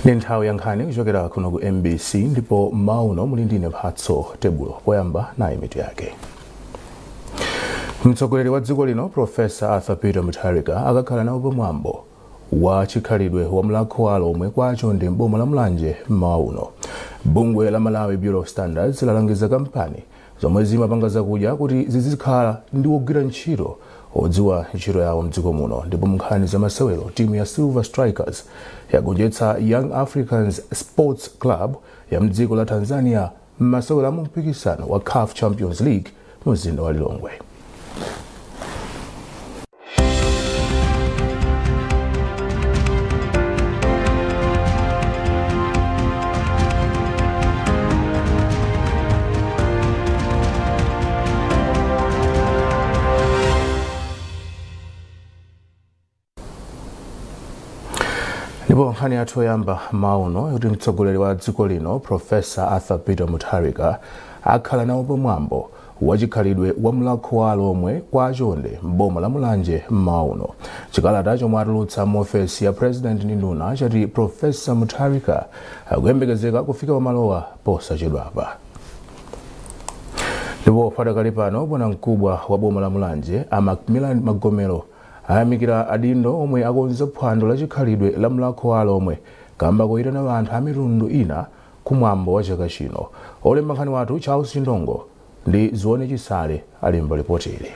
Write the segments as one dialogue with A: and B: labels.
A: Ndi nthawi ya nkhani kuchokera kuno ku MBC, ndipo mauno muli ndine Mphatso Tebulo. Poyamba nayi mitu yake. Mtsogoleri wa dziko lino Professor Arthur Peter Mutharika akakhala nawo pamwambo wa chikhalidwe wa Mulhako wa Alhomwe kwa Chonde m'boma la Mulanje mmawa uno. Bungwe la Malawi Bureau of Standards lalangiza kampani zomwe zimapanga zakudya kuti zizikhala ndi wogwira ntchito odziwa ntchito yawo mdziko muno. Ndipo munkhani za masewero, timu ya Silver Strikers yagonjetsa Young Africans Sports Club ya mdziko la Tanzania m'masewero a mpikisano wa CAF Champions League mu mzinda wa Lilongwe. Ndipo nkhani yathu yoyamba mauno kuti mtsogoleri wa dziko lino Professor Arthur Peter Mutharika akhala nawo pamwambo wachikhalidwe wa Mulhako wa Alhomwe kwa Chonde m'boma la Mulanje mmawa uno. Chikalata chomwe atulutsa mu ofesi ya President ndi nduna chati Professor Mutharika akuyembekezeka kufika pamalowa posachedwapa. Ndipo padakali pano bwanamkubwa wa boma la Mulanje a Macmillan Magomero ayamikira adindo omwe akonza phwando la chikhalidwe la Mulhako wa Alhomwe kamba koyitana anthu a mitundu ina kumwambo wa chaka chino. Olemba nkhani wathu Charles Chindongo ndi Zione Chisale alemba ripoti ili.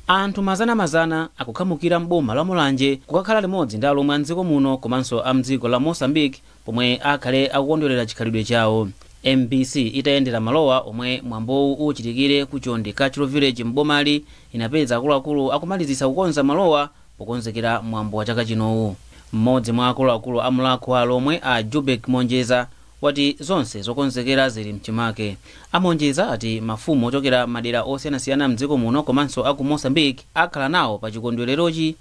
B: Anthu mazanamazana akukhamukira m'boma la Mulanje kukakhala limodzi ndi alomwe a mdziko muno komanso a mdziko la Mozambique pomwe akhale akukondwerera chikhalidwe chawo. MBC itayendera malowa omwe mwambowu uchitikire ku Chonde Cultural Village m'bomali inapeza akuluakulu akumalizitsa kukonza malowa pokonzekera mwambo wa chaka chinowu. Mmodzi mwa akuluakulu a Mulhako wa Alhomwe a Jubek Monjeza wati zonse zokonzekera zili mchimake. Amonjeza ati mafumu ochokera madera osiyanasiyana mdziko muno komanso aku Mozambique akhala nawo pa chikondwererochi.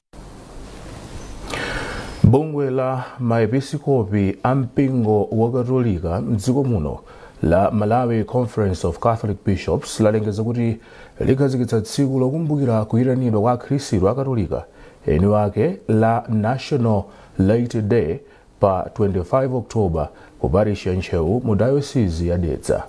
A: Bungwe la maepiskopi a mpingo wa Katolika mdziko muno la Malawi Conference of Catholic Bishops lalengeza kuti likhazikitsa tsiku lokumbukira kuyitanidwa kwa akhristu a Katolika eni wake la National Laity Day pa 25 October ku parish ya Ntcheu mu diocese ya Dedza.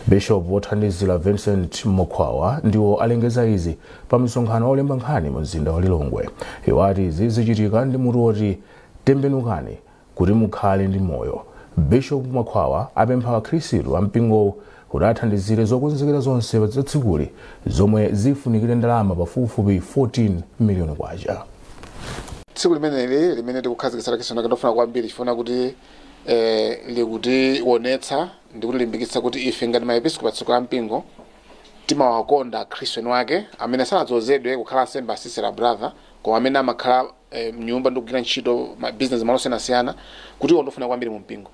A: Bishop wothandizira Vincent Mwakhwawa ndiwo alengeza izi pa msonkhano olemba nkhani mu mzinda wa Lilongwe. Iwo ati izi zichitika ndi mutu woti tembenukani kuti mukhale ndi moyo. Bishop Mwakhwawa apempha akhristu a mpingowu kuti athandizire zokonzekera zonse za tsikuli zomwe zifunikire ndalama pafupifupi 14 miliyoni kwacha.
C: Tsiku limeneli limene tikukhazikitsa lakisona ndofuna kwambiri chifuna kuti likutionetsa ndi kutilimbikitsa kuti ife ngati maepiskopi atsogoleri a mpingo timawakonda akhristu eni wake amene sanadzozedwe kukhala ansembe asisera brother, koma amene amakhala mnyumba ndi kugwira ntchito ma business malo osiyanasiyana, kuti iwo ndofuna kwambiri mu mpingo.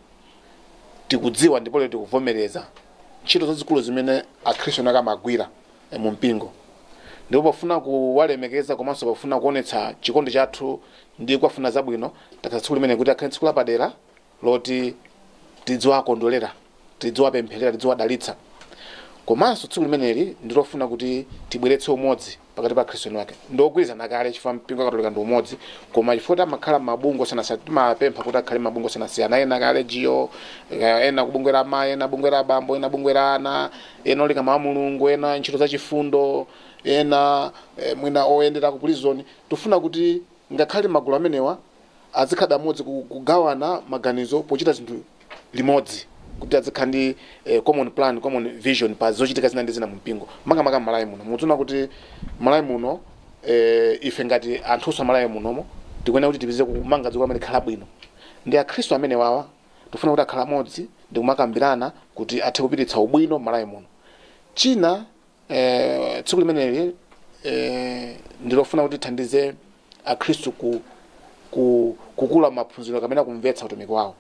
C: Tikudziwa ndipo lero tikuvomereza ntchito zazikulu zimene akhristu eni wake amagwira mu mpingo, ndipo pofuna kuwalemekeza komanso pofuna kuonetsa chikondi chathu ndi kuwafuna zabwino, takhala tsiku limene kuti akhale tsiku lapadera loti tidziwakondwerera, tidziwapempherera, tidziwadalitsa. Komanso tsiku limeneli ndilofuna kuti tibweretse umodzi pakati pa akhristu eni wake. Ndiogwirizana kale chifukwa mpingo wa Katolika ndi umodzi, koma chifukwa kuti amakhala mabungwe osiyanasiyana, timapempha kuti akhale mabungwe osiyanasiyana, ena kale GO, ena kubungwe la amayi, ena bungwe la abambo, ena bungwe la ana, ena olika mawu a Mulungu, ena ntchito zachifundo, ena mwina oyendera ku prison. Tifuna kuti ngakhale magulu amenewa azikhala amodzi kugawana maganizo pochita zinthu limodzi, kuti azikhala ndi common plan, common vision pa zochitika zina ndi zina mu mpingo, makamaka m'Malawi muno. Mudziona kuti Malawi muno ife ngati anthu a Malawi munomo tikuyenera kuti tipeze kumanga dziko limene likhala bwino, ndi akhristu amene wawa tifuna kuti akhala amodzi ndi kumakambirana kuti athe kupititsa ubwino m'Malawi muno. China, tsiku limeneli ndilofuna kuti tithandize akhristu kukula maphunziro kapena kumvetsa utumiki wawo.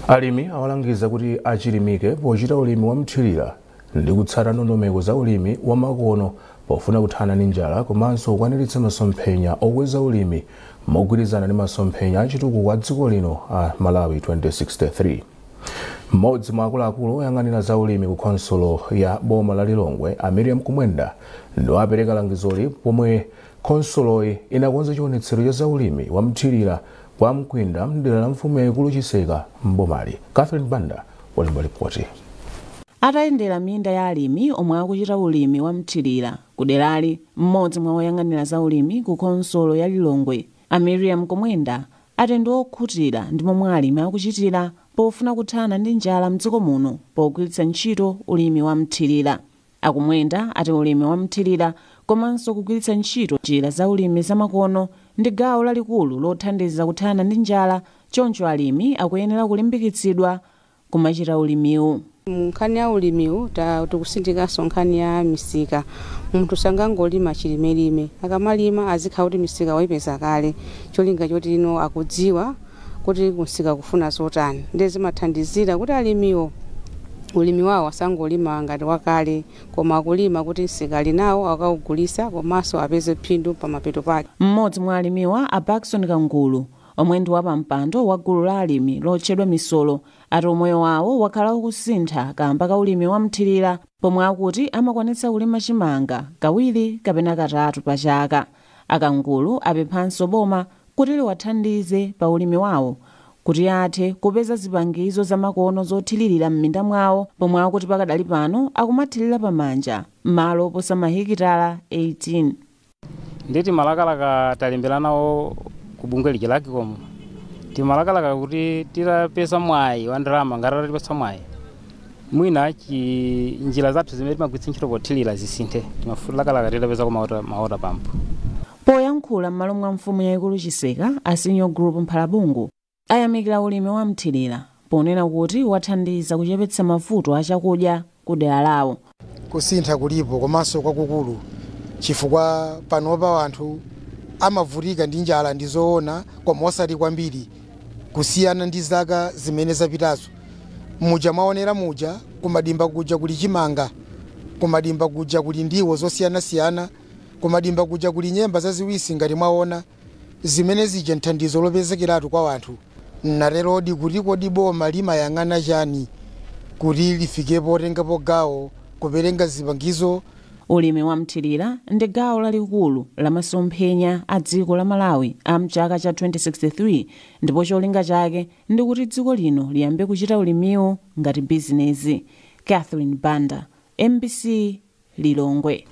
A: Alimi awalangiza kuti achilimike pochita ulimi wa mthirira ndi kutsata ndondomeko za ulimi wa makono pofuna kuthana ndi njala komanso kukwaniritsa masomphenya okweza ulimi mogwirizana ndi masomphenya achitukuko a dziko lino a Malawi 2063. Mmodzi mwa akuluakulu oyang'anira za ulimi ku khonsolo ya boma la Lilongwe a Miriam Kumwenda ndiwo apereka langizoli pomwe khonsoloyi inakonza chionetsero cha zaulimi wa mthirira kwa Mkwinda mdera la mfumu yayikulu Chiseka mbomali. Catherine Banda walemba ripoti.
D: Atayendera minda ya alimi omwe akuchita ulimi wa mthirira kuderali, mmodzi mwa woyang'anira za ulimi ku khonsolo ya Lilongwe, a Miriam Kumwenda, ati ndi okhutira ndi momwe alimi akuchitira pofuna kuthana ndi njala mdziko muno pogwiritsa ntchito ulimi wa mthirira. Akumwenda ati ulimi wa mthirira komanso kugwiritsa ntchito njira za ulimi zamakono ndi gawo lalikulu lothandiza kuthana ndi njala, choncho alimi akuyenera kulimbikitsidwa kumachita ulimiwu.
E: Nkhani ya ulimiwu tikusindikanso nkhani ya misika. Munthu sangangolima chilimelime, akamalima azikhala kuti misika wayipeza kale, cholinga choti ino akudziwa kuti kumsika kufuna zotani. Ndiye zimathandizira kuti alimiwo ulimi wawo asangolima ngati wakale, koma akulima kuti msika ali nawo akawugulisa komanso apeze phindu pamapeto pake.
D: Mmodzi mwa alimiwa, a Bakson Kangulu, omwe ndi wapampando wa gulu la alimi lotchedwa Misolo, ati umoyo wawo wakhala ukusintha kamba ka ulimi wa mthirira, pomwe akuti amakwanitsa kulima chimanga kawiri kapena katatu pa chaka. Akangulu apemphanso boma kuti liwathandize pa ulimi wawo kuti athe kupeza zipangizo zamakono zothirira m'minda mwawo, pomwe akuti pakadali pano akumathirira pamanja m'malo oposa mahekitala 18.
F: Nditi malakalaka talembelanawo kubungwe liji lake komo timalakalaka kuti titapeza mwayi wa ndalama, ngati tatipasa mwayi mwina njira zathu zimene timagwiritsa ntchito pothirira zisinthe, timalakalaka titapeza maota pampo.
D: Poyankhula m'malo mwa mfumu yayikulu Chiseka, a Senior Group Mphalabungu ayamikira ulimi wa mthirira ponena kuti wathandiza kuchepetsa mavuto achakudya ku dera lawo.
G: Kusintha kulipo komanso kwakukulu, chifukwa panopa anthu amavutika ndi njala ndi zoona, koma osati kwambiri kusiyana ndi zaka zimene zapitazo. Muja mwaonera muja kumadimba kuja kuli chimanga, kumadimba kuja kuli ndiwo zosiyanasiyana, kumadimba kuja kuli nyemba zaziwisi ngati mwaona zimene zija nthandizo lopezekeratu kwa anthu. Naterodi kuti kodi boma limayang'ana chani kuti lifikepo otengapo gawo kuperenga zipangizo.
D: Ulimi wa mthirira ndi gawo lalikulu la masomphenya a dziko la Malawi a mchaka cha 2063, ndipo cholinga chake ndi kuti dziko lino liyambe kuchita ulimiwo ngati bizinezi. Catherine Banda, MBC Lilongwe.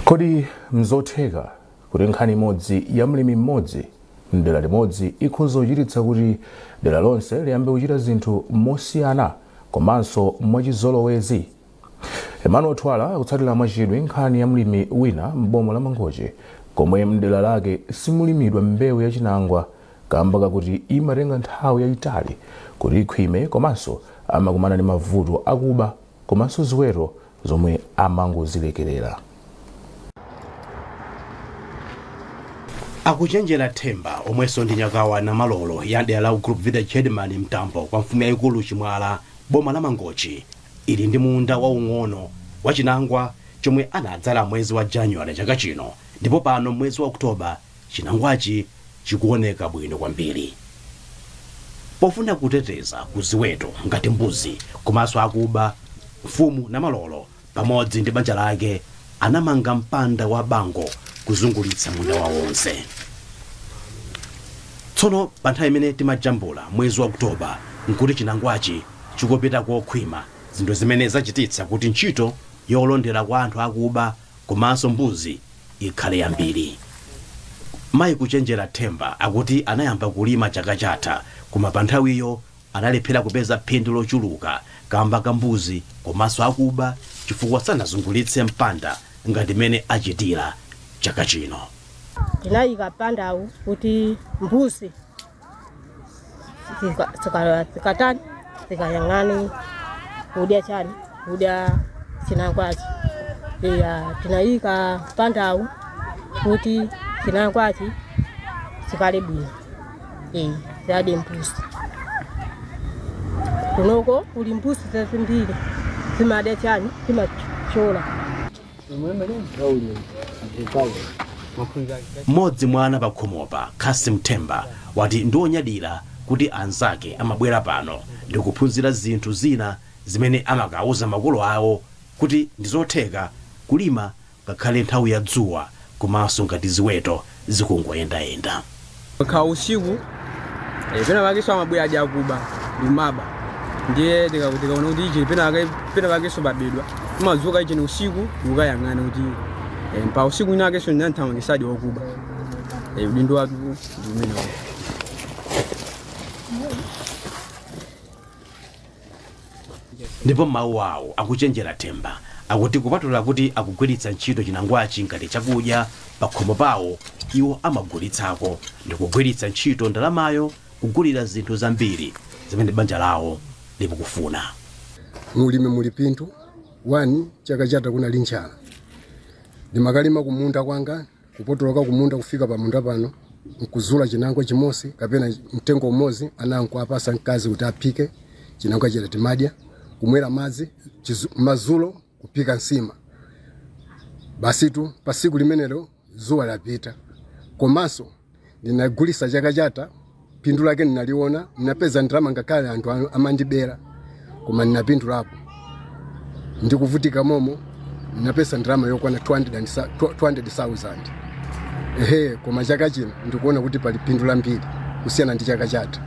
A: Kodi mzotheka kuti nkhani imodzi ya mlimi mmodzi mdera limodzi ikhoza kuchititsa kuti dera lonse liyambe kuchita zinthu mosiyana komanso mwachizolowezi? Emmanuel Twala akutsatira mwachidwi nkhani ya mlimi wina m'boma la Mangochi, komwe mdera lake simulimidwa mbewu yachinangwa kamba kakuti imatenga nthawi yayitali kuti ikhwime, komanso amakumana ndi mavuto akuba komanso ziweto zomwe amangozilekerera.
H: Akuchenjera Themba omwenso ndi nyakawa na malolo ya dera la Group Village Headman Mtambo kwa mfumu yayikulu Chimwala, boma la Mangochi, ili ndi munda waung'ono wachinangwa chomwe anadzala mwezi wa Januwale chaka chino, ndipo pano mwezi wa Oktoba chinangwachi chikuoneka bwino kwambiri. Pofuna kuteteza kuziweto ngati mbuzi komanso akuba, mfumu na malolo pamodzi ndi banja lake anamanga mpanda wa bango kuzungulitsa munda wawo wonse. Tsono pa nthawi imene timajambula mwezi wa Oktoba nkuti chinangwachi chikupita kokhwima, zinthu zimene zachititsa kuti ntchito yolondera kwa anthu akuba komanso mbuzi ikhale yambiri. Mayi Kuchenjera Themba akuti anayamba kulima chaka chatha, koma pa nthawiyo analephera kupeza phindu lochuluka kamba ka mbuzi komanso akuba chifukwa sanazungulitse mpanda ngati mene achitira chaka chino.
I: Tinayika mpandawu kuti mbuzi zikatani zikayang'ane kudya chani kudya chinangwachi. Iya tinayika mpandawu kuti chinangwachi chikale bwino, zade mbuzi. Kunoko kuli mbuzi zazimbiri zimadya chani zimachola.
H: Mmodzi mwa ana pakhomopa, Kasim Themba, wati ndiwonyadira kuti anzake amabwera pano ndikuphunzira zinthu zina zimene amakauza makolo awo kuti ndizotheka kulima ngakhale nthawi ya dzuwa Komanso ngati ziweto zikungoyendayenda.
J: Kha usiku pena pakenso amabwera adi akuba ndikumaba, ndiye tikaona kuti ichi pena pakenso pabedwa, timadzuka ichi ni usiku ndikukayang'ana kuti pa usiku inakenso ndinanthamangisadi wakuba. Udindo watu ndi umenewo.
H: Ndipo mawu awo akuchenjera Themba akuti kupatula kuti akugwiritsa ntchito chinangwachi ngati chakudya pa khomo pawo, iwo amagulitsako ndi kugwiritsa ntchito ndalamayo kugulira zinthu zambiri zimene banja lawo likufuna.
K: Mulimi muli pinthu 1 chaka chatha kunali njala, ndimakalima kumunda kwanga kupotoloka kumunda kufika pamunda pano nkuzula chinangwa chimosi kapena mtengo umodzi, anankuapasa mkazi kuti aphike chinangwa chija timadya, kumwera madzi mazulo kupika nsima basitu. Pasiku limenelo zuwa lapita. Komanso ndinagulisa chaka chatha, phindu lake ndinaliona, ndinapeza ndalama ngakhale anthu amandibera, koma ndinapindulapo. Ndikuvutika momo ndinapeza ndalama yokwana 200,000. Ehe, koma chaka chino ndikuona kuti pali phindu lambiri kusiyana ndi chaka chatha.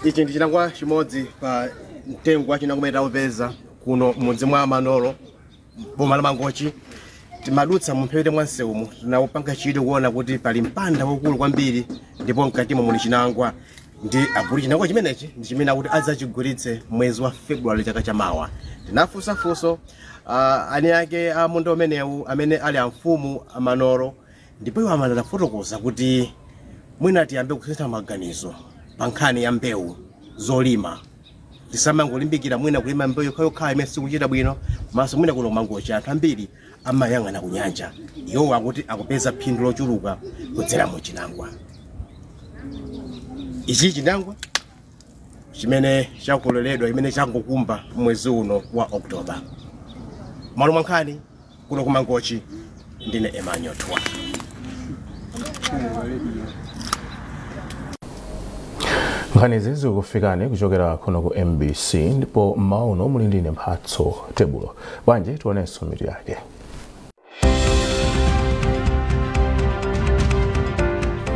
L: Ichi ndi chinangwa chimodzi pa mtengo wa chinangwa umene taupeza kuno mudzi mwa Manolo, boma la Mangochi. Timadutsa mumphepete mwa msewumu, tinawupanga chidwi kuona kuti pali mpanda waukulu kwambiri ndipo mkatimo muli chinangwa, ndi akuti chinangwa chimenechi ndi chimene akuti adzachigulitse mwezi wa Februwale chaka chamawa. Tinafunsafunso ani ake a munda umenewu amene ali amfumu amanolo, ndipo iwo amanafotokoza kuti mwina tiyambe kusintha maganizo pa nkhani ya mbewu zolima, tisamangolimbikira mwina kulima mbewu yokhayokhayo imene sikuchita bwino. Komanso mwina kuno Mangochi anthu ambiri amayang'ana ku nyanja, iwowo akuti akupeza phindu lochuluka kudzera mu chinangwa ichi. Chinangwa chimene chakololedwa chimene changokumba mwezi uno wa Oktoba. Malo mwa nkhani kuno ku Mangochi, ndine Emmanuel Twa.
A: Nkhani izi zikufikani kuchokera kuno ku MBC, ndipo mauno muli ndine Mphatso Tebulo. Bwanji tionenso mitu yake.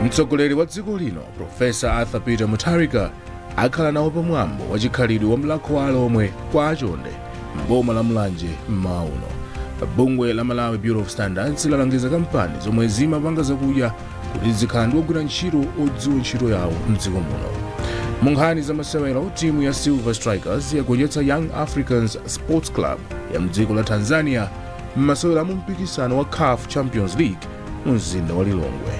A: Mtsogoleri wa dziko lino Profesa Arthur Peter Mutharika akhala nawo pamwambo wa chikhalidwe wa mlakho wa Alomwe kwa Achonde mboma la Mulanje mmawa uno. Bungwe la Malawi Bureau of Standards lalangiza kampani zomwe zimapanga zakudya kuti zikhala ndi ogwira ntchito odziwa ntchito yawo mdziko muno. Mu nkhani za masewero, timu ya Silver Strikers yagonjetsa Young Africans Sports Club ya mdziko la Tanzania m'masewero a mu mpikisano wa CAF Champions League mu mzinda wa Lilongwe.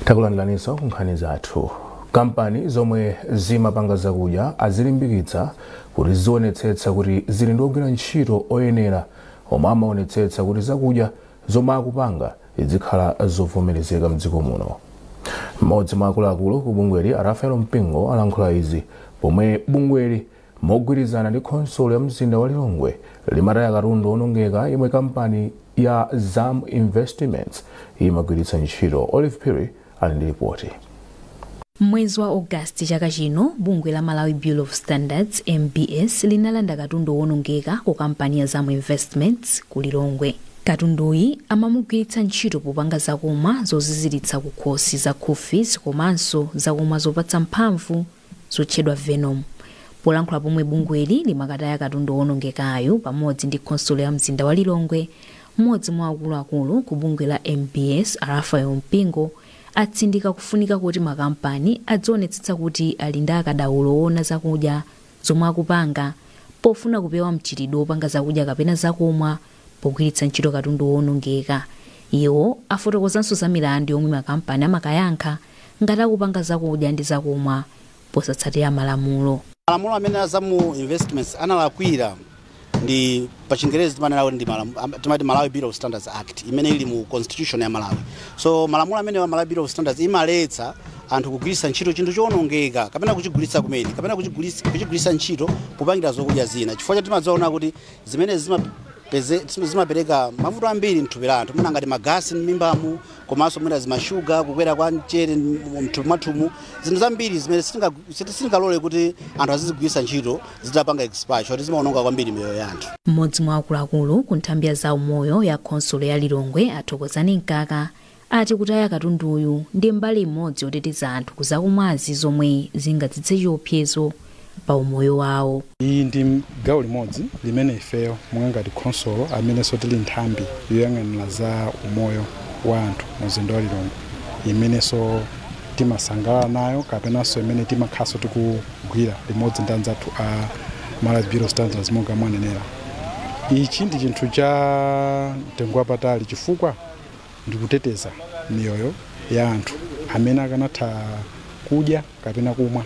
A: Takulandiraninso ku nkhani zathu. Kampani zomwe zimapanga zakudya azilimbikitsa kuti zionetsetsa kuti zili ndi ogwira ntchito oyenera omwe amaonetsetsa kuti zakudya zomwe akupanga zizikhala zovomerezeka mdziko muno. Mmodzi mwa akuluakulu ku bungweli, Rafael Mpingo, alankhula izi pomwe bungweli mogwirizana ndi khonsolo ya mzinda wa Lilongwe limataya katundu onongeka yemwe kampani ya Zam Investments imagwiritsa ntchito. Olive Perry ali ndi ripoti.
M: Mwezi wa Ogasiti chaka chino, bungwe la Malawi Bureau of Standards MBS linalanda katundu wonongeka ku kampani ya Zam Investments ku Lilongwe. Katunduyi amamugwiritsa ntchito popanga zakumwa zoziziritsa kukhosi za Coffees komanso zakumwa zopatsa mphamvu zotchedwa Venom. Polankhula pomwe bungweli limakataya katundu wonongekayo pamodzi ndi khonsolo ya mzinda wa Lilongwe, mmodzi mwa akuluakulu ku bungwe la MBS Rafael Mpingo atsindika kufunika kuti makampani adzionetsetsa kuti ali ndi akadaulo owona zakudya zomwe akupanga pofuna kupewa mchitidwe wopanga zakudya kapena zakumwa pogwiritsa ntchito katundu wonongeka. Iwo afotokozanso za milandu yomwe makampani amakayankha ngati akupanga zakudya ndi zakumwa posatsatira malamulo.
N: Malamulo amene a Zam Investments analakwira ndi pa Chingerezi timati Malawi Bureau of Standards Act imene ili mu constitution ya Malawi. So malamulo amene wa Malawi Bureau of Standards imaletsa anthu kugwiritsa ntchito chinthu chowonongeka kapena kuchigulitsa kumene kapena kuchigulitsa ntchito popangira zokudya zina, chifukwa timadzaona kuti zimene Zimapereka mavuto ambiri mthupi la anthu, mwina ngati magasi m'mimbamu, komanso mwina zimashuga, kukwera kwa mchere mthupi mwathumu, zinthu zambiri zimene sitingalole kuti anthu azizigwiritsa ntchito zitapanga expire, kuti zimaononga kwambiri miyoyo ya anthu.
M: Mmodzi mwa akuluakulu ku nthambi ya zaumoyo ya khonsolo ya Lilongwe, Athokozani Mkaka, ati kutaya katunduyu ndi mbali imodzi yoteteza anthu ku zakumwazi zomwe zingadzetse chiopsezo pa umoyo wawo.
O: Iyi ndi gawo limodzi limene ifeyo monga ngati khonsolo, amenenso tili nthambi yoyang'anira za umoyo wa anthu mu mzinda wa Lilongwe, imenenso timasangalala nayo kapenanso imene timakhalanso tikugwira limodzi ndi anzathu a Malawi Bureau of Standards. Monga mwanenera, ichi ndi chinthu cha mtengo wapatali chifukwa ndikuteteza miyoyo ya anthu amene akanatha kudya kapena kumwa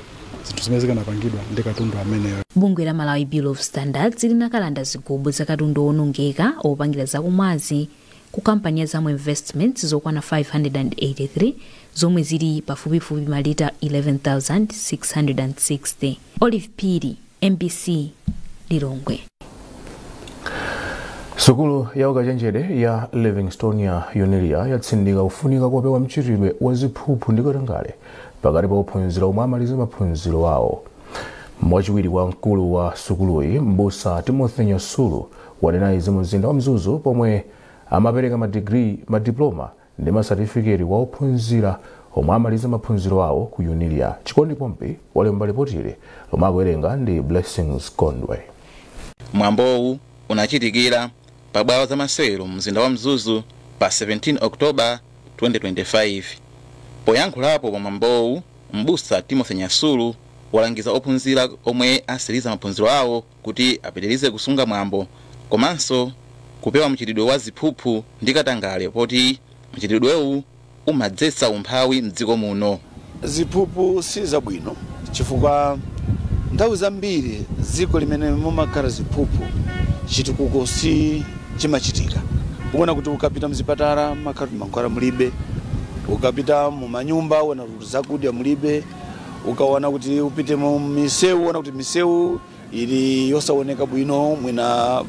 O: zinthu zimene zikanapangidwa ndi katundu ameneyo.
M: Bungwe la Malawi Bureau of Standards linakalanda zigubu za katundu owonongeka opangira zakumwazi ku kampani ya Zamwe Investments zokwana 583, zomwe zili pafupifupi malita 11,660. Olive Phiri, MBC, Lilongwe.
A: Sukulu ya ukachenjede ya Livingstonia Unilia yatsindika kufunika kopewa mchitidwe wa ziphuphu ndi katangale pakati pa ophunzira omwe amaliza maphunziro awo. Mwachiwiri kwa mkulu wa sukuluyi, Mbusa Timothy Nyasulu, wanena izi mu mzinda wa Mzuzu pomwe amapereka madigiri, madiploma ndi masatifiketi kwa ophunzira omwe amaliza maphunziro awo ku Unilia. Chikondi Pompi walemba lipotili lomwe akuwerenga ndi Blessings Kondwe.
P: Mwambowu unachitikira pa bwalo za masewero mzinda wa Mzuzu pa 17 Oktoba 2025. Poyankhulapo pa mwambowu, Mbusa Timothy Nyasulu walangiza ophunzira omwe asiriza maphunziro awo kuti apitirize kusunga mwambo komanso kupewa mchitidwe wa ziphuphu ndi katangale, poti mchitidwewu umadzetsa umphawi mdziko muno.
Q: Ziphuphu si zabwino chifukwa nthawi zambiri dziko limene mumakhala ziphuphu, chitukuko si chimachitika. Ukuona kuti ukapita mzipatala makhala mankhwala mulibe, ukapita mumanyumba uona kuti zakudya mulibe, ukaona kuti upite mu misewu uona kuti misewu ili yosaoneka bwino, mwina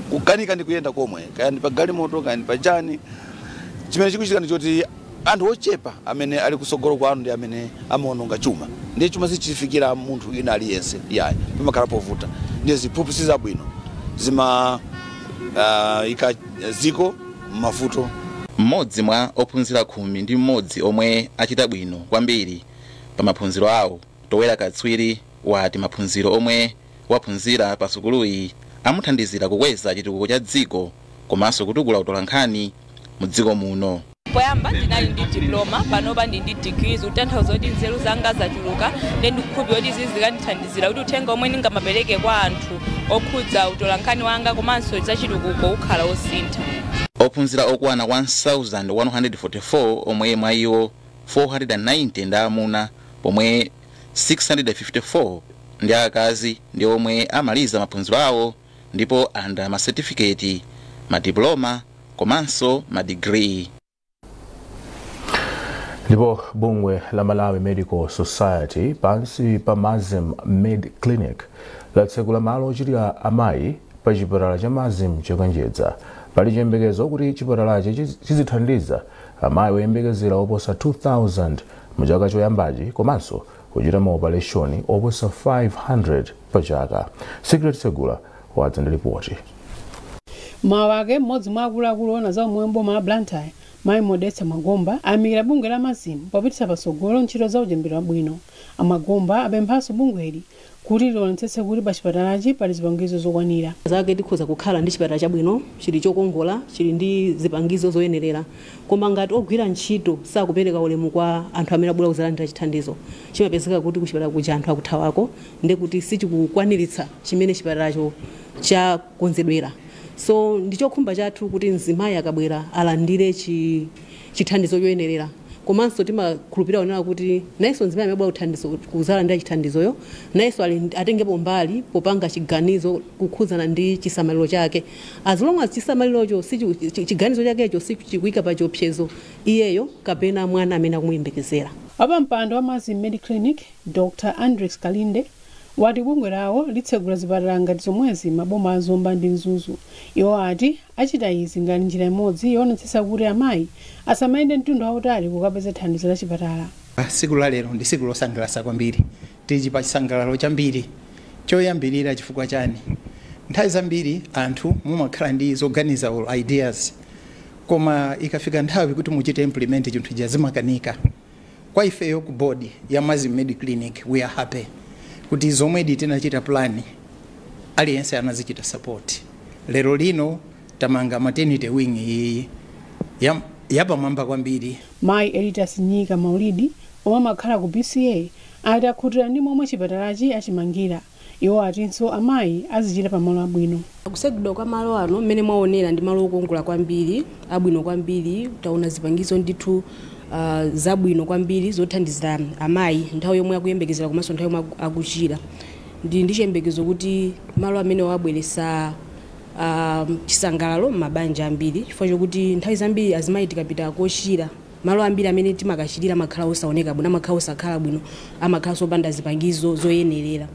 Q: kukanika ndi kuyenda komwe, kaya ndi pa galimoto, kaya ndi pa chani. Chimene chikuchitika ndi choti anthu ochepa amene ali kusogolo kwanu ndi amene amaononga chuma, ndiye chuma sichifikira munthu ina aliyense, yayi, pamakhala povuta. Ndiye ziphuphu si zabwino, zima ika ziko mavuto.
P: Mmodzi mwa ophunzira 11 omwe achita bwino kwambiri pa maphunziro awo, Towera Katswiri, wati maphunziro omwe waphunzira pa sukuluyi amuthandizira kukweza chitukuko cha dziko komanso kutukula utolankhani mu dziko muno.
R: Poyamba ndinali ndi diploma, panopa ndi ndi degree, zikutanthauza kuti nzeru zanga zachuluka. Ndi ndikukhulupirira kuti izi zikandithandizira kuti uthenga omwe ndingamapereke kwa anthu okhudza utolankhani wanga komanso zachitukuko ukhala osintha.
P: Ophunzira okwana 1144, omwe mwa iwo 490 ndi amuna pomwe 654 ndi akazi, ndi omwe amaliza maphunziro awo ndipo alandira masetifiketi, madiploma komanso madigiri.
A: Ndipo bungwe la Malawi Medical Society pansi pa Mazim Med Clinic latsekula malo ochitira amayi pa chipatala cha Mazim chakanjedza. Pali chiyembekezo kuti chipatalachi chizithandiza amayi oyembekezera oposa 2000 mu chaka choyambachi komanso kuchita maopereshoni oposa 500 pa chaka. Secret Segula wadza ndi ripoti.
S: Mawake mmodzi mwa akuluakulu ona za umoyo mboma la Blantyre, mayi Modetsa Magomba, ayamikira bungwe la Mazim popititsa patsogolo ntchito za uchembere wabwino. Amagomba apemphanso bungweli kuti lionetsetse kuti pa chipatalachi pali zipangizo zokwanira.
T: Zake tikhoza kukhala ndi chipatala chabwino, chili chokongola, chili ndi zipangizo zoyenerera, koma ngati ogwira ntchito sakupereka ulemu kwa anthu amene abwera kudzalandira chithandizo, chimapezeka kuti kuchipatala kuja anthu akuthawako, ndi kuti sichikukwaniritsa chimene chipatalacho chakonzedwera. So ndi chokhumba chathu kuti mzimayi akabwera alandire chithandizo choyenerera, komanso timakhulupirira kunena kuti nayenso mzimayi amene abwera kudzalandira chithandizoyo nayenso atengepo mbali popanga chiganizo kukhudzana ndi chisamaliro chake, as long as chisamalirocho chiganizo chakecho sichikuyika pa chiopsezo iyeyo kapena mwana amene akumuyembekezera.
S: Wapampando wa Mazim Med Clinic, Dr Andrex Kalinde, Wati bungwe lawo litsegula zipatala ngati zomwezi maboma a Zomba ndi Mzuzu. Iwo ati achita izi ngati njira imodzi yoonetsetsa kuti amayi asamayende mtunda wautali kukapeza thandizo la chipatala.
U: Tsiku la lero ndi tsiku losangalatsa kwambiri, tili pa chisangalalo chambiri. Choyambirira, chifukwa chani? Nthawi zambiri anthu mumakhala ndi zoganiza or ideas, koma ikafika nthawi kuti muchite implement chinthu chija zimakanika. Kwa ifeyo ku board ya Mazim Med Clinic, we are happy kuti zomwe tinachita plan, aliyense anazichita support. Lero lino tamanga maternity wing iyi yapamwamba kwambiri.
S: Mayi Elitas Nyika Maulidi, omwe amakhala ku BCA, ati akhutira ndi momwe chipatalachi achimangira. Iwo atinso amayi azichita pamalo abwino.
V: Kusegulidwa kwa malo ano, mmene mwaonera, ndi malo okongola kwambiri, abwino kwambiri. Taona zipangizo ndithu zabwino kwambiri zothandizira amayi nthawi yomwe akuyembekezera komanso nthawi yomwe akuchira. Ndi chiyembekezo kuti malo amene wabweresa chisangalalo m'mabanja ambiri, chifukwa chokuti nthawi zambiri azimayi tikapita kochira, malo ambiri amene timakachitira amakhala osaoneka bwino, amakhala osakhala bwino, amakhala sopanda zipangizo zoyenerera.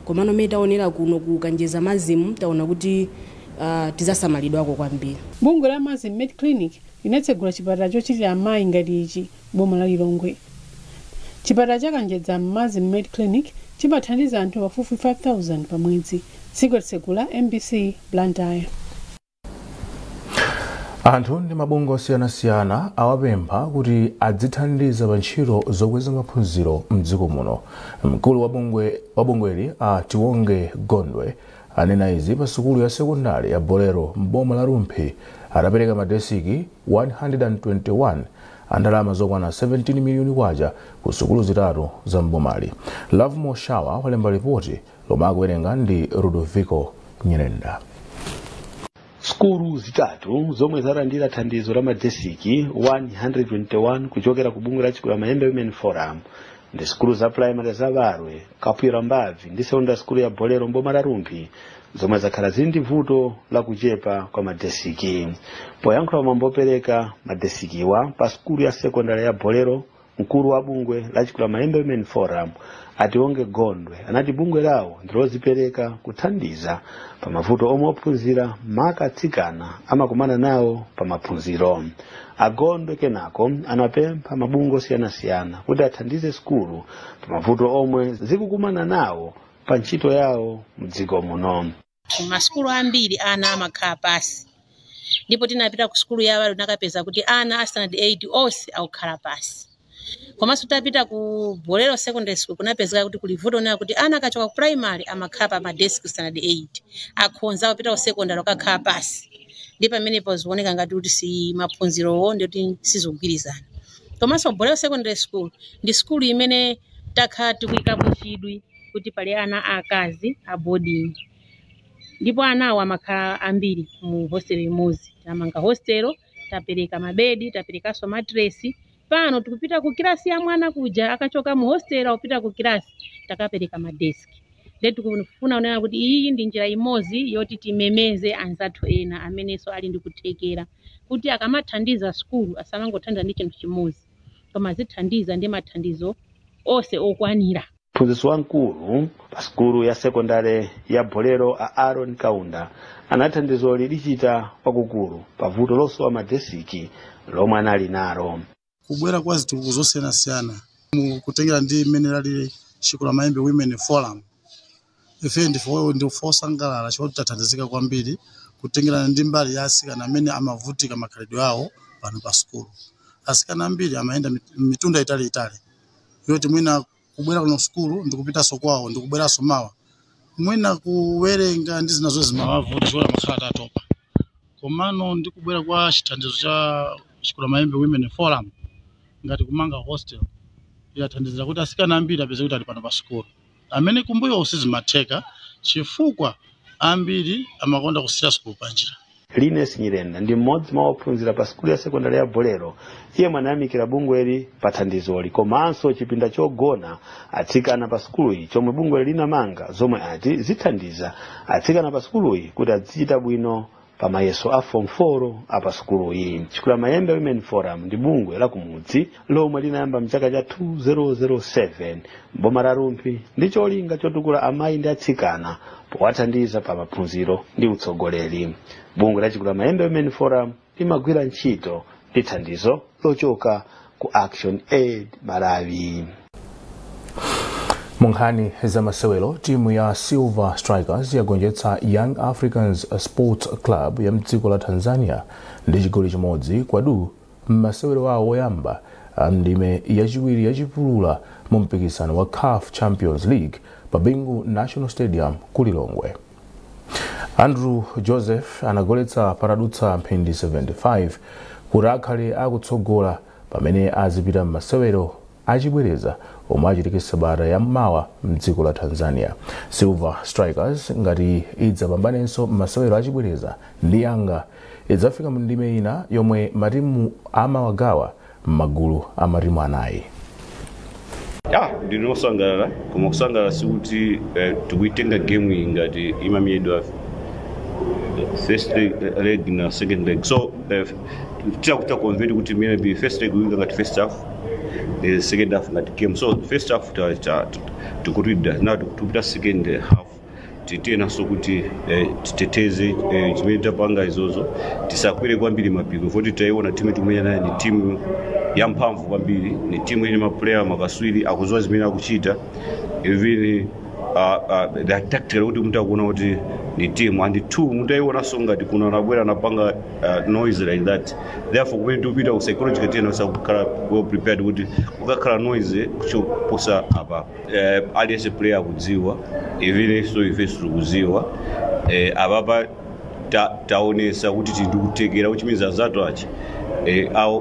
V: Komano mmene taonera kuno ku Kanjeza Mazimu, taona kuti tizasamalidwako kwambiri.
S: Bungwe la Mazim Med Clinic linatsegula chipatala chochitira amayi ngati ichi boma la Lilongwe. Chipatala cha Kanjedza Mazim Med Clinic chimathandiza anthu pafupifupi 5000 pa mwezi. Tsegula, MBC, Blantyre.
A: Anthu ndi mabungwe osiyanasiyana awapempha kuti adzithandiza pa ntchito zokweza maphunziro mdziko muno. Mkulu wa bungweli, a Tiwonge Gondwe, anena izi pa sukulu ya sekondari ya Bolero m'boma la Rumphi atapereka madesiki 121 a ndalama zokwana 17 miliyoni kwacha ku sukulu zitatu za mbomali. Lovemore Shawa walemba ripoti lomwe akuwerenga ndi Rudoviko Nyerenda.
W: Sukulu zitatu zomwe zalandira thandizo la madesiki 121 kuchokera ku bungwe la Chikulamayembe Women Forum ndi sukulu za primary za Barwe, Kapwira Mbavi ndi secondary school ya Bolero mboma la Rumphi, zomwe zakhala zili ndi vuto la kuchepa kwa madesiki. Poyankhula mwambo opereka madesikiwa pa sukulu ya sekondari ya Bolero, mkulu wa bungwe la Chikulamayembe Women Forum, Atiwonge Gondwe, anati bungwe lawo ndilozipereka kuthandiza pa mavuto omwe ophunzira, maka atsikana, amakumana nawo pa maphunziro. Agondwe kenako anapempha mabungwe osiyanasiyana kuti athandize sukulu pa mavuto omwe zikukumana nawo pa ntchito yawo mdziko muno.
X: Masukulu ambiri ana amakhala pasi, ndipo tinapita ku sukulu ya Walo, tinakapeza kuti ana a standard 8 onse akukhala pasi. Komanso tapita ku Bolero Secondary School, kunapezeka kuti kuli vuto nayo kuti ana akachoka ku primary amakhala pa madesk standard 8, akhonza kupita ku secondary akakhala pasi, ndi pamenepo zikuoneka ngati kuti si maphunzirowo ndikuti sizogwirizana. Komanso Bolero Secondary School ndi sukulu imene takhala tikuyikapo chidwi kuti pali ana akazi a boarding, ndipo anawo amakhala ambiri mu hostel imodzi. Tamanga hostel, tapereka mabedi, taperekanso matresi. Pano tikupita ku kilasi ya mwana kuja, akachoka mu hostel akupita ku kilasi, takapereka madeski. Nde tikufuna kunena kuti iyi ndi njira imodzi yoti timemeze anzathu ena amenenso ali ndi kuthekera kuti akamathandiza sukulu asamangothandiza ndi chinthu chimodzi, koma azithandiza ndi mathandizo onse okwanira.
W: Mphunzitsi wamkulu pa sukulu ya sekondari ya Bolero, a Aaron Kaunda, anati thandizoli lichita kwakukulu pa vuto losowa madesiki lomwe anali nalo.
Y: Kubwera kwa zitukuko zosiyanasiyana, kutengera ndi mmene lali Chikulamayembe Women Forum, ife ndife osangalala chifukwa tathandizika kwambiri kutengerana ndi mbali ya asikana amene amavutika makhalidwe awo pano pa sukulu. Asikana ambiri amayenda mitunda italiitali yoti mwina kubwera kuno sukulu ndikupitanso kwawo ndikubweranso mawa, mwina kuwerenga ndi zina zonse zimawavuta chifukwa amakhala atatopa. Komano ndi kubwera kwa chithandizo cha Chikulamayembe Women Forum, ngati kumanga hostel, yathandizira kuti asikana ambiri apeze kuti ali pano pa sukulu, amene kumbuyo sizimatheka chifukwa ambiri amakonda kusiya sukulu panjira.
W: Lines Nyirenda ndi mmodzi mwa ophunzira pa sukulu ya sekondari ya Bolero. Iye anayamikira bungweli pa thandizoli komanso chipinda chogona atsikana pa sukuluyi chomwe bungweli linamanga, zomwe ati zithandiza atsikana pa sukuluyi kuti azichita bwino Pa mayeso a form 4 apa sukuluyi. Chikulamayembe Women Forum ndi bungwe la kumudzi lomwe linayamba mchaka cha 2007 mboma la Rumphi ndi cholinga chotukula amayi ndi atsikana powathandiza pa maphunziro ndi utsogoleri. Bungwe la Chikulamayembe Women Forum limagwira ntchito ndi thandizo lochoka ku Action Aid Malawi.
A: Mu nkhani zamasewero, timu ya Silver Strikers yagonjetsa Young Africans Sports Club ya mdziko la Tanzania ndi chigoli chimodzi kwa du m'masewero awo oyamba ndime yachiwiri yachipulula mu mpikisano wa CAF Champions League pa Bingu National Stadium ku Lilongwe. Andrew Joseph anagoletsa patadutsa mphindi 75 kuti akhale akutsogola pamene azipita m'masewero achibwereza omwe achitike sabata yammawa mdziko la Tanzania. Silver Strikers, ngati idzapambanenso m'masewero achibwereza ndi Yanga, idzafika mu ndime ina yomwe matimu amawagawa m'magulu a matimu anayi.
B: Ya, ndinosangalala, koma kusangalala sikuti tikuitenga game iyi ngati imamiyedwa first leg na second leg. So titakuta convert kuti maybe first leg winga ngati first half, the second half ngati game. So first half tikutida, now tikupita second half, titenaso kuti titeteze chimene tapanga izozo, tisakwere kwambiri mapiko foti taiona timu tikumenya nayo ni timu yamphamvu kwambiri, ni timu ili maplayer makaswiri akuziwa zimene akuchita, even the tactical kuti munthu akuona kuti ni team. And two, munthu aionanso ngati kuno anabwera anapanga noise like that. Therefore kumene tikupita ku psychological tena sakukhala well prepared kuti kukakhala noise kuchoposa apa. Aliyense player akudziwa, even so ife tikudziwa apapa taonesa kuti tili ndikutekera, which means anzathu achi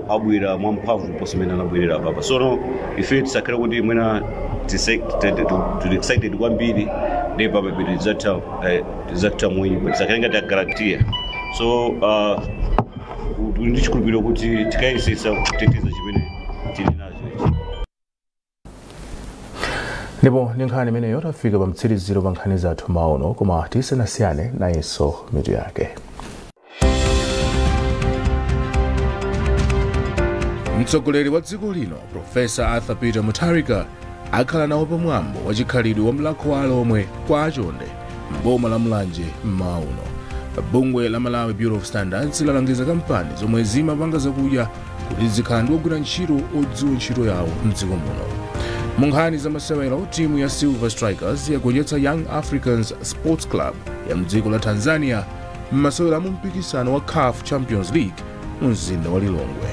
B: abwera mwamphamvu kuposa imene anabwerera apapa. So no, ife tisakhale kuti mwina tili excited kwambiri ndi papa tidzatha mwenye, tisakhale ngati agarantiya. So ndi chikhulupiriro kuti tikayesetsa kuteteza chimene tili nacho ichi.
A: Ndipo ndi nkhani imeneyo tafika pa mtsiriziro pa nkhani zathu maono, koma tisanasiyane nayenso mitu yake. Mtsogoleri wa dziko lino Profesa Arthur Peter Mutharika akhala nawo pamwambo wa chikhalidwe wa mlakho wa Alomwe kwa Achonde mboma la Mulanje mmawa uno. Bungwe la Malawi Bureau of Standards lalangiza kampani zomwe zimapanga zakudya kuti zikhala ndi ogwira ntchito odziwa ntchito yawo mdziko muno. Mu nkhani zamasewero, timu ya Silver Strikers yagonjetsa Young Africans Sports Club ya mdziko la Tanzania m'masewero a mu mpikisano wa CAF Champions League mu mzinda wa Lilongwe.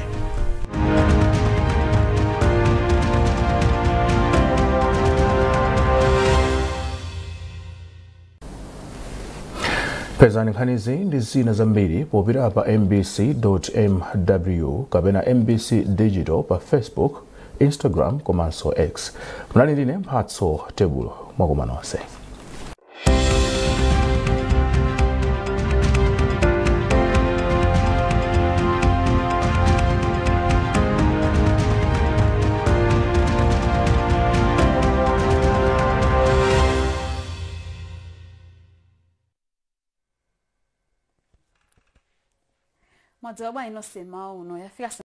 A: Pezani nkhanizi ndi zina zambiri popita pa mbc.mw kapena MBC Digital pa Facebook, Instagram komanso X. Munali ndine Mphatso Tebulo, mwakoma nonse.
C: Mwadzuka bwanji nonse mmawa uno yafika.